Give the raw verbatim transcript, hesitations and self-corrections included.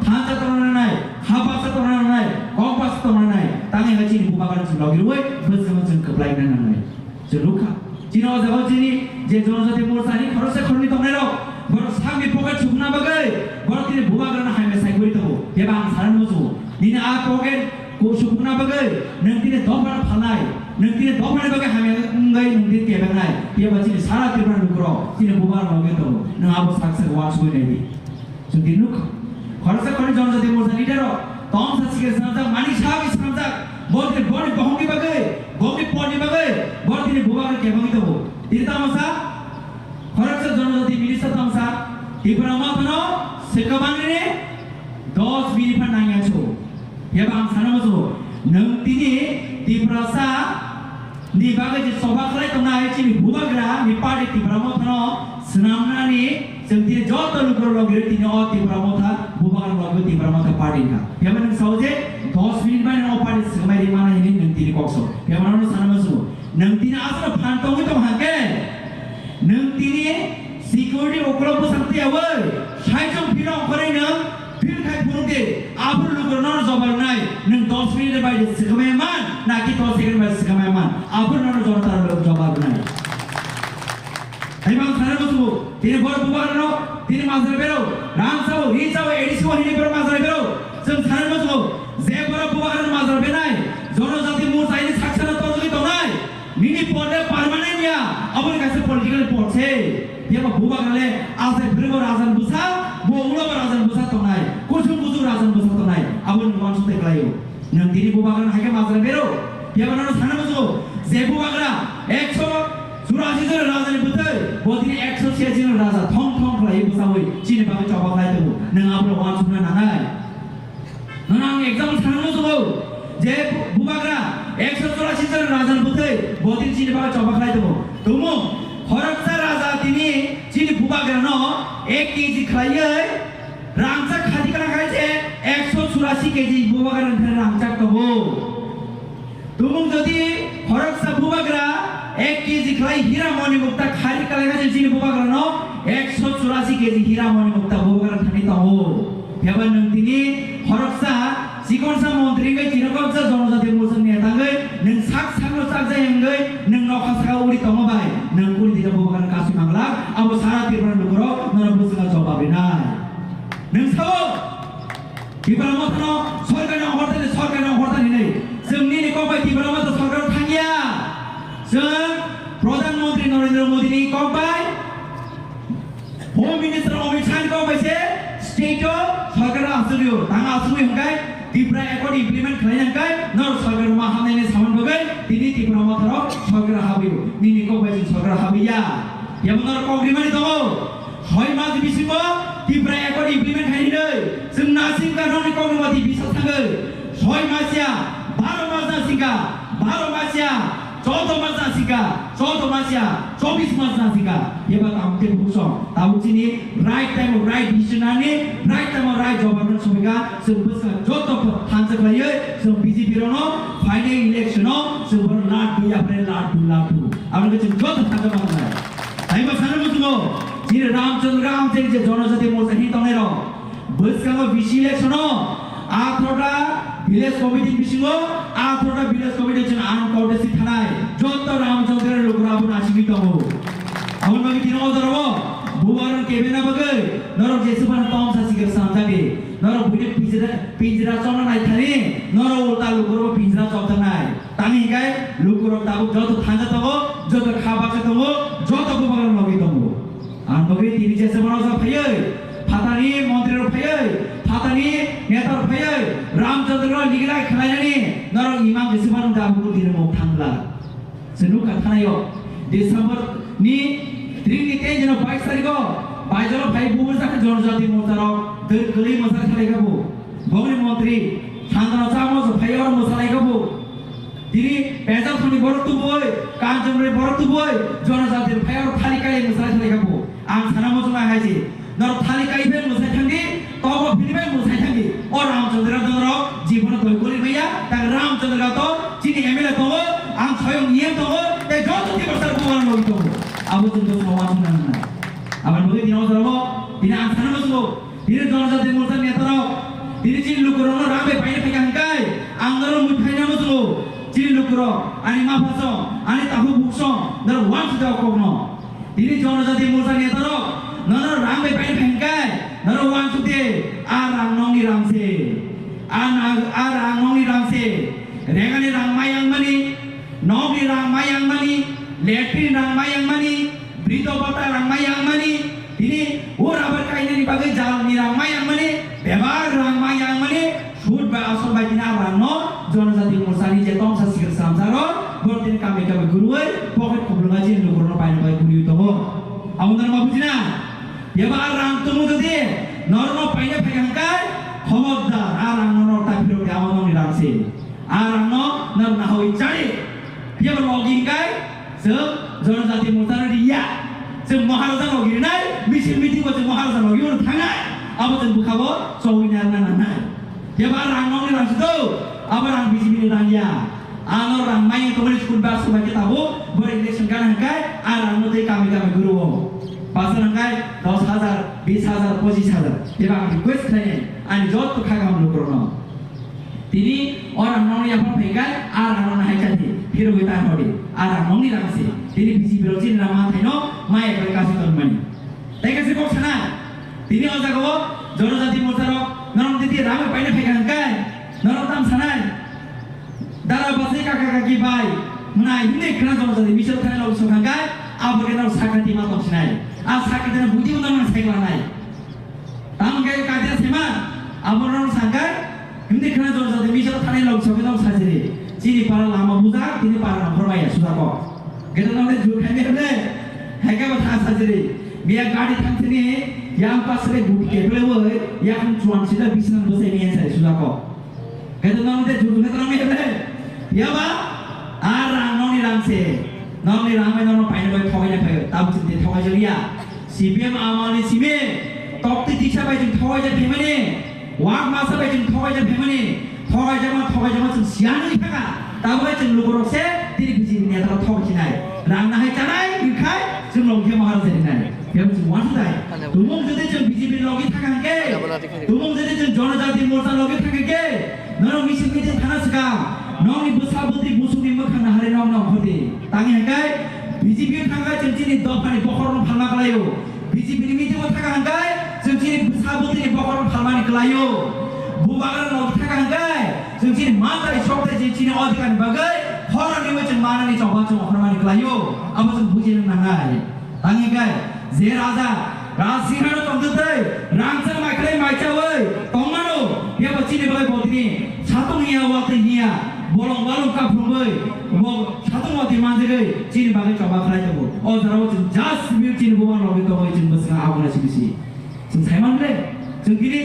Thansa tongna nangnai, ha baksa tongna nangnai, kok baksa tongna nangnai, tangwi hai chini bubagrano chwng logi rwui bwskango chwng kwplai na nangnai. Chwng nukha. Chini o jaga chini je Jonojati Morchani khoroksa khoroknwi tongnairok, borok sakni pocket sukna bagwi, borok tini bubagrano hamya sai kwrwi tongo. Phiya ba ang sana muchungo. Nini a pocket ko sukna bagwi, nwng tini dophano phalnai, nwng tini dophani bagwi hamya wngwi nwng tini kebengnai. Phiya ba chini sara Tripura lukurok, chini bubagrano logi tongo. Nwng abo sak sak uansugwi naidi. Chwng tini nukha. Khoroksa khoroknwi Jonojati Morcha leader rok, tongsa sikir swnamjak, Manik Saha bai swnamjak, bo tini boni bohongni bagwi, boni porni bagwi, bo tini bubagrano kebengwi tongo. Tini tamo sa, khoroksa Jonojati minister tamo sa, Tipra Mothano swkabangni dos minute phan nangya chu. Phiya ba ang sana muchungo, nwng tini Tiprasa ni bagwi je choba khlai tongnai chini bubagra ni party Tipra Mothano swnamnani chwng tini joto lukurok logi rwi tini o Tipra Motha bubagra logi Tipra Motha party wngkha. Phiya ba nwng sao je dos minute bai no party swkmai ri mana hini nwng tini kok so. Phiya ba no sana muchungo, nwng tini aswk phan tongwi tong hangke nwng tini security ukolog bwsang twiyawi saichung phino ongkhorwi nwng phil khai phunuk di, aphuru lukurokno jobab rwnai, nwng dos minute bai de swkmai man, naki dos second bai swkmai man, aphuru nono jobab rwnai. Hai mang sana muchungo, tini borok bubagrano, tini majra bero, rang sao, hi sao, A D C o hini borok majra bero, chwng sana muchungo, je borok bubagrano majra benai, Jonojati Morcha ini saksana torjogwi tongnai, nini pod le permanent ya, aboni kaisa political pod se. Phiya ba bubagra le asai phwrwngbo rajan bwsa, bo ulo bo rajan bwsa tongnai, kuchuk kuchuk rajan bwsa tongnai, abo nwng uansuk tei khlaio. Nwng tini bubagrano hai khe majra bero, phiya ba nono sana muchungo, je bubagra ekso churasi jon rajani bwtwi, bo tini ekso chiyasi jon raja thong thong khlaiwi bwsaui chini bagwi choba khlai tongo, nwng abono uansukna nangnai. Nono ang example sana muchungo je bubagra ekso churasi jon rajan bwtwi bo tini chini bagwi choba khlai tongo. Tumung khoroksa raja tini chini bubagrano ek K G khlaiwi rangchak khati kana khai je ekso churasi K G bubagrani thani rangchak tongo. Tumung jodi khoroksa bubagra ek K G khlai hira moni mukta khari kalaina je chini bubagrano ekso churasi K G hira moni mukta bubagra thani tongo. Phiya ba nwng tini khoroksa chikonsa montri wngwi chini khoroksa Jonojati Morcha ni neta wngwi nwng sak sakno chakjai wngwi nwng nokha saka uri tongo bai nwng kuri dina bubagrano kasui mangla abo sara Tripura lukurok nono bwskango jobab rinai. Nwng sao? Tipra Mothano sorkarni ongkhortani, sorkarni ongkhortani hinwi. Chwng nini kok bai Tipra Motha sorkar thangya. Chwng Pradhan Mantri Narendra Modi ni kok bai, Home Minister Amit Shah ni kok bai se state o sorkar asugwi o. Tang asugwi hwnkhe Tipra Accord implement khlaina hwnkhe norok sorkar ma hamnai hinwi saman bagwi tini Tipra Motha rok sorkar habwi o. Nini kok bai chwng sorkar habwi ya. Yabo norok kok rimani tongo. Soi mas bisingo Tipra Accord implement khai hinwi chwng nasing ka nokni kokno mati bisa thangwi. Soi mas ya, baro mas nasing ka, baro mas ya, choudo mas nasing ka, choudo mas ya, chobis mas nasing ka. Yeba tamo te buksong, tabuk chini right time o right decision ani, right time o right jawab no sobai ka, chwng bwskang joto thansa khlaiwi, chwng B J P rokno final election o chwng bono laddu ya phre laddu laddu. Aboni khe chwng joto thansa manai. Taibo sana muchungo, chini Ramchandra Amchari je Jonojati Morcha hin tongnai rok. Bwskango V C election o atharota village committee bisingo atharota village committee chwng uncontested thanai. Joto Ramchandra lukurok abo nasigwi tongo. Aboni bagwi tini o jorao bubagrano kebengna bagwi norok jeswk phano tongsa sikir sanjadi. Norok buini pinjra, pinjra chona naithani, norok ulta lukurokbo pinjra chopjaknai. Tani hinkhe lukurok tabuk joto thansa tongo, joto kha baksa tongo, joto bubagrano logi tongo. Ang bagwi tini jesa bono sa phaiwi, phatani montri rok phaiwi, phatani neta rok phaiwi, Ramchandra rok ligilai khlainani norok imang jesa bono tabuk tini mok thangla. Se nukha thanaio, December ni tring ni ten jeno bais tarikh o Baijalo phai bubu jani Jonojati Morcha rok dwr kwlwi mwsai thalaikha bu. Bongni montri Santana Chakma se phai oro mwsalaikha bu. Tini Pecharthani borok tubui, Kanchanpuri borok tubui, Jonojati phai oro thali kai mwsai thalaikha bu. Ang sana muchungnai hai se. Norok thali kai bai mwsai thangdi, tobo phini bai mwsai thangdi. O Ramchandra to norok jibono doi guli maya, ta Ramchandra to chini M L A tongo, ang soyong E M tongo, tei joto Tiprasa bubagrano logi tongo. Abo chwng to sawan swnang nai. Aboni bagwi tini o jorao, tini ang sana muchungo, tini Jonojati Morcha neta rok, Tini chini lukurokno rang bai paina phaikha hwnkhe, ang norok mui phaina muchungo. Chini lukurok, ani mapha song, ani takhuk bukhuk song, norok uansukjak kokno. Tini Jonojati Morcha netarok, norok rang bai paina phaikha hwnkhe, norok uansuk di, a rang nokni rang se. A na-, a rang nokni rang se. Regani rang mayang mani, nokni rang mayang mani, latrine rang mayang mani, Bridho bhata rang mayang mani, tini o rubber kainani bagwi jalni rang mayang mani, bebak rang mayang mani, sud bai asol bai tini a rangno Jonojati Morchani je tongsa sikir samsaro, borok tini kami kami gurui, pocket kuplunga chini lukurokno paina bai guriui tongo. Amo norok ma bujina? Bebak rang tongo jodi, norokno paina phaikha hwnkhe, khobordar, a rangno norok ta phirok di, amo nokni rang se. A rangno norok nahaui chari. Phiya ba logi hwnkhe chwng Jonojati Morchano riya. Chwng Maharaja logi rinai, misil meeting bo chwng Maharaja logi oro thangnai. Abo chwng bwkhabo chowui narwkna nangnai. Phiya ba rang nokni rang se do, abo rang B J P ni rang ya. Ano rang maya tongmani school bus bai khe tabuk, borok election gana hwnkhe a rangno tei kami kami guru o. Bus hwnkhe dos hajar, bis hajar, pochis hajar. Phiya ba ang request khlainai ani joto khagam lukurokno. Tini o rang nokni yaphang phaikha, a rang nokni hai chati, phirogwi ta hodi, a rang nokni rang se. Tini B J P rok chini rang manthaino maya bai kasu tonmani. Tei kaisa kok sana, tini o jaga o Jonojati Morcha rok norok titi rang bai paina phaikha hwnkhe, norok tam sanai. Dara bwsai kaka kaki bai, mwnai himni khna Jonojati Morcha thani rok sokha hwnkhe, abo khe norok sakha tima tong sinai. A sakha tima buti unda nang sai klanai. Tamo khe katia sema, abo norok sangkar, hindi khna Jonojati Morcha thani lok soke nok sajiri. Chini para lama bujak, tini para nongkhor maya sujako. Gede nong le jur khaini hable, haika ba tha sajiri. Miya gari thang sini, yang pas le gut ke ble woi, yang chuan sida bisna bosai miya sai sujako. Kaitor nong de juru kaitor nong de. Ya ba? A rang nong ni rang se. Nong ni rang bai nong paina bai thogai na phaio. Tam chinte thogai jaliya. C P M amani simi. Tokti diksa bai jing thogai ja phimani. Wak masa bai jing thogai ja phimani. Thogai jama thogai jama jing siyan ni thaka. Tam bai jing lukurok se. Tiri bisi ni atar thogai chinai. Rang na hai chanai. Ikhai. Jing long khe mahal se nai. Yang chwng uansukjai. Tumung jodi chwng B J P logi thang hwnkhe, tumung jodi chwng Jonojati Morcha logi thang hwnkhe, norok misil meeting thana swkang, nokni bwsa bwtwi busukni mwkhang nahari nok nongkhordi. Tangwi hwnkhe B J P thangkha chwng chini dophani bokhorokno phalma kwlaio. B J P ni meeting o thangkha hwnkhe chwng chini bwsa bwtwini bokhorokno phalmani kwlaio. Bubagra logi thangkha hwnkhe chwng chini mantai soktai je chini odhikarni bagwi khoroknwi chwng manani choba chwng okhormani kwlaio. Abo chwng bujina nangnai. Tangwi khe je raja, rajsingha no tongtwtwi, rangchak maikhlai maichawi tongmano, phiya ba chini bagwi bo tini satung hiya, watwi hiya, bolong balong kaphrungwi, bo satung watwi manjagwi chini bagwi choba khlai tongo. O jorao chwng just simi chini buma logi tongwi chwng bwskango aboni simi si. Chwng saiman le, chwng tini